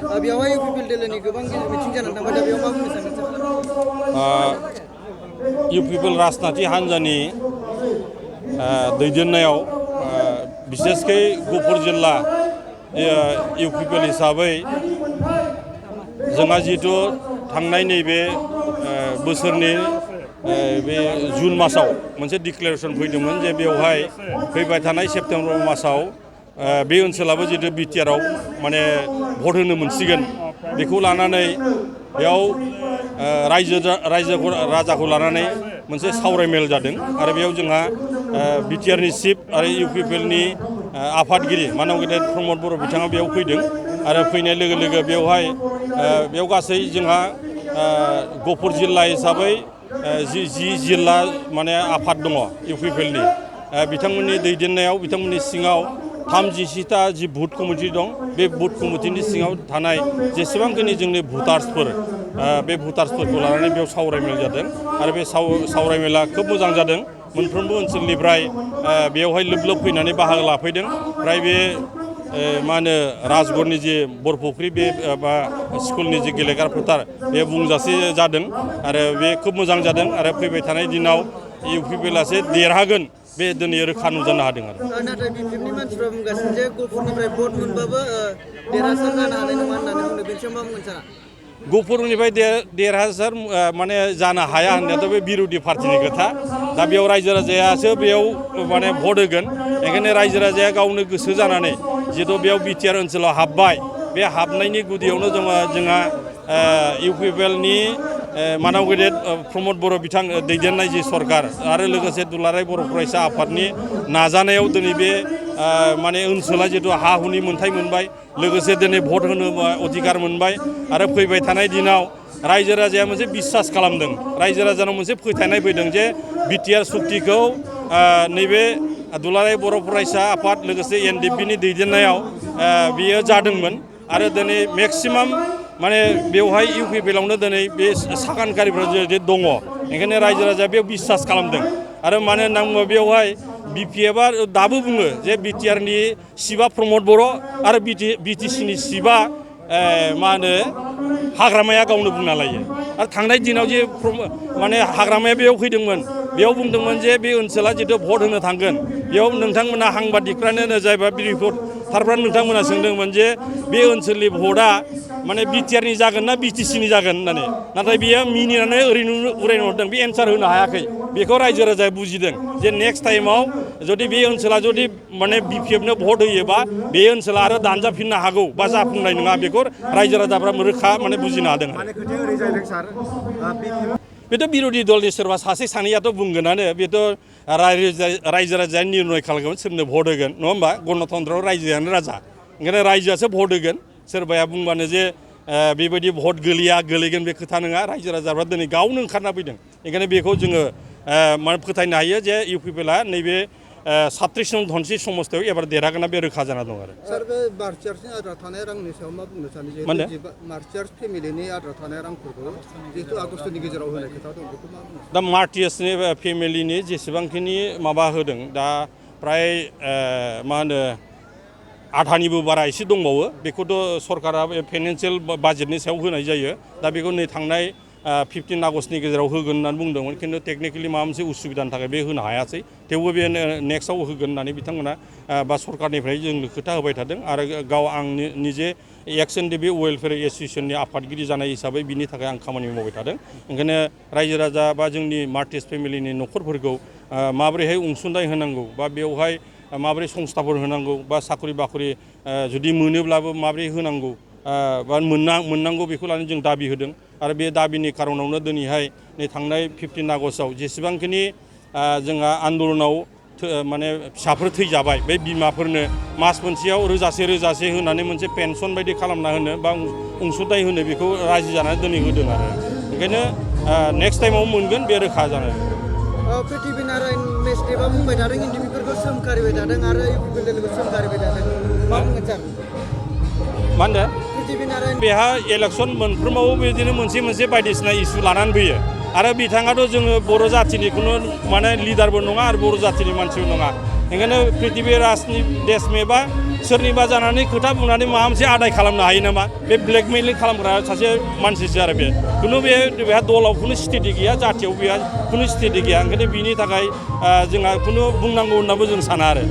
बेवहाय UPL दोलोनि गोबां मिटिं जानानै थांबाय दा बेयाव मा बुंनो सानो UPL राजनाथि हान्जानि दैदेननायाव बिसेसकै गहपुर जिल्ला UPL हिसाबै जोंहा जिहेतु थांनाय नैबे बोसोरनि बे जुन मासाव मोनसे डिक्लेरेसन फैदोंमोन जे बेवहाय फैबाय थानाय सेप्तेम्बर मासाव बे ओनसोलाबो जिहेतु बिटिआरआव माने भट होनो मोनसिगोन बेखौ लानानै बेयाव राजाखौ लानानै मोनसे सावरायमेल जादों आरो बेयाव जोंहा बिटिआरनि चिफ आरो UPLनि आफादगिरि मानव गेदेर प्रमद बर' बिथाङा बेयाव फैदों आरो फैनाय लोगो लोगो बेयाव गासै जोंहा गहपुर जिल्ला हिसाबै जि जिल्ला माने आफाद दङ UPLनि बिथांमोननि दैदेननायाव बिथांमोननि सिङाव 37टा जि भट कमिटि दं बे भट कमिटिनि सिङाव थानाय जेसेबांखिनि जोंनि भटार्सफोर बे भटार्सफोरखौ लानानै बेयाव सावरायमेल जादों आरो बे सावरायमेला खोब मोजां जादों मोनफ्रोमबो ओनसोलनिफ्राय बेयावहाय लोब फैनानै बाहागो लाफैदों फ्राय बे मा होनो राजगड़नि जे बरफुख्रि बे बा स्कुलनि जे गेलेग्रा फोथार बे बुंजासे जादों आरो बे खोब मोजां जादों आरो फैबाय थानाय दिनाव UPLआसो देरहागोन बे दिनै रोखा नुजानो हादों आरो नाथाय BPFनि मानसिफ्रा बुंगासिनो जे गहपुरनिफ्राय भट मोनबाबो देरहासार जानो हानाय नङा होननानै बुंदों बेनि सायाव मा बुंगोन सारा गहपुरनिफ्राय देरहासार माने जानो हाया होननायाथ' बे बिर'धि पार्टिनि खोथा दा बेयाव रायजो राजायासो बेयाव माने भट होगोन ओंखायनो रायजो राजाया गावनो गोसो जानानै जिहेतु बेयाव बिटिआर ओनसोलाव हाबबाय बे हाबनायनि गुदियावनो जोंहा UPLनि मानव गेदेर प्रमद बर' बिथां दैदेननाय जि सरकार आरो लोगोसे दुलाराय बर' फरायसा आफादनि नाजानायाव दिनै बे माने ओनसोला जिहेतु हा हुनि मोन्थाय मोनबाय लोगोसे दिनै भट होनो अधिकार मोनबाय आरो फैबाय थानाय दिनाव रायजो राजाया मोनसे बिसास खालामदों रायजो राजानाव मोनसे फोथायनाय फैदों जे बिटिआर सुक्तिखौ नैबे दुलाराय बर' फरायसा आफाद लोगोसे NDPनि दैदेननायाव बियो जादोंमोन आरो दिनै मेक्सिमाम माने बेवहाय UPLआवनो दिनै बे सागानकारिफ्रा जे दङ ओंखायनो रायजो राजाया बेयाव बिसास खालामदों आरो मानो होनना बुङोबा बेवहाय BPFआ दाबो बुङो जे बिटिआरनि चिफआ प्रमद बर' आरो BTCनि चिफआ मा होनो हाग्रामाया गावनो बुंना लायो आरो थांनाय दिनाव जे माने हाग्रामाया बेयाव फैदोंमोन बेयाव बुंदोंमोन जे बे ओनसोला जितु भट होनो थांगोन बेयाव नोंथांमोना सांबादिकफ्रानो जायबा रिपर्टारफ्रा नोंथांमोना सोंदोंमोन जे बे ओनसोलनि भटआ माने बिटिआरनि जागोन ना BTCनि जागोन होननानै नाथाय बियो मिनिनानै ओरैनो उरायनो हरदों बे एन्सार होनो हायाखै बेखौ रायजो राजाया बुजिदों जे नेक्स्ट टाइमाव जुदि बे ओनसोला जुदि माने BPFनो भट होयोबा बे ओनसोला आरो दानजाफिननो हागौ बा जाफुंनाय नङा बेखौ रायजो राजाफ्रा रोखा माने बुजिनो हादों बेथ' बिर'धि दलनि सोरबा सासे सानैयाथ' बुंगोनानो बेथ' रायजो राजाया निर्णय खालामगोन सोरनो भट होगोन नङा होमबा गणतन्त्रआव रायजोआनो राजा ओंखायनो रायजोआसो भट होगोन सोरबाया बुंबानो जे बेबायदि भट गोलैगोन बे खोथा नङा रायजो राजाफ्रा दिनै गावनो ओंखारना फैदों ओंखायनो बेखौ जोङो माने फोथायनो हायो जे UPLआ नैबे 37 धनसि समस्थियाव एबार देरहागोना बे रोखा जाना दं आरो सार बे मार्चियार्सनि आद्रा थानाय रांनि सायाव मा बुंनो सानो जे मार्चियार्स फेमिलिनि आद्रा थानाय रांफोरखौ जिहेतु आगस्टनि गेजेराव होनाय खोथा दं बेखौ मा बुंनो दा मार्चियार्सनि फेमिलिनि जेसेबांखिनि माबा होदों दा प्राय मा होनो आधानिबो बारा एसे दंबावो बेखौथ' सरकारा फाइनान्सियेल बाजेटनि सायाव होनाय जायो दा बेखौ नै थांनाय 15 आगस्टनि गेजेराव होगोन होननानै बुंदोंमोन खिन्थु टेकनिकेलि माबा मोनसे उसुबिदानि थाखाय बे होनो हायासै थेवबो बे नेक्स्टआव होगोन होननानै बिथांमोना बा सरकारनिफ्राय जोंनो खोथा होबाय थादों आरो गाव आं निजे एक्स NDP वेलफेयार एस'सिएशननि आफादगिरि जानाय हिसाबै बिनि थाखाय आं खामानि मावबाय थादों ओंखायनो रायजो राजा बा जोंनि मार्टिस फेमिलिनि न'खरफोरखौ माबोरैहाय अनसुंथाइ होनांगौ बा बेवहाय माबोरै संस्थाफोर होनांगौ बा साखरि बाखरि जुदि मोनोब्लाबो माबोरै होनांगौ बा मोननांगौ बेखौ लानानै जों दाबि होदों आरो बे दाबिनि खारनावनो दिनैहाय नै थांनाय 15 आगस्टआव जेसेबांखिनि जोंहा आन्दलनाव माने फिसाफोर थैजाबाय बे बिमाफोरनो मास मोनसेयाव रोजासे होनानै मोनसे पेनसन बायदि खालामना होनो बा अनसुंथाइ होनो बेखौ राजि जानानै दिनै होदों आरो ओंखायनो नेक्स्ट टाइमाव मोनगोन बे रोखा जानाय पृथ्वी नारायण मेस्टेबा बुंबाय थादों NDPफोरखौ सोमखारिबाय थादों आरो UPL दोलोखौ सोमखारिबाय थादों मा बुंगोन सार मा होनदों बेहा इलेक्सन मोनफ्रोमावबो बिदिनो मोनसे बायदिसिना इसु लानानै फैयो आरो बिथाङाथ' जोङो बर' जाथिनिखौनो माने लिडारबो नङा आरो बर' जाथिनि मानसिबो नङा ओंखायनो प्रिथिबि राजनि देश मेबा सोरनिबा जानानै खोथा बुंनानै माबा मोनसे आदाय खालामनो हायो नामा बे ब्लेकमेलिं खालामग्रा सासे मानसिसो आरो बे खुनु बेहा दलाव खुनु स्थिति गैया जाथियाव बेहा खुनु स्थिति गैया ओंखायनो बिनि थाखाय जोंहा खुनु बुंनांगौ होननाबो जों साना आरो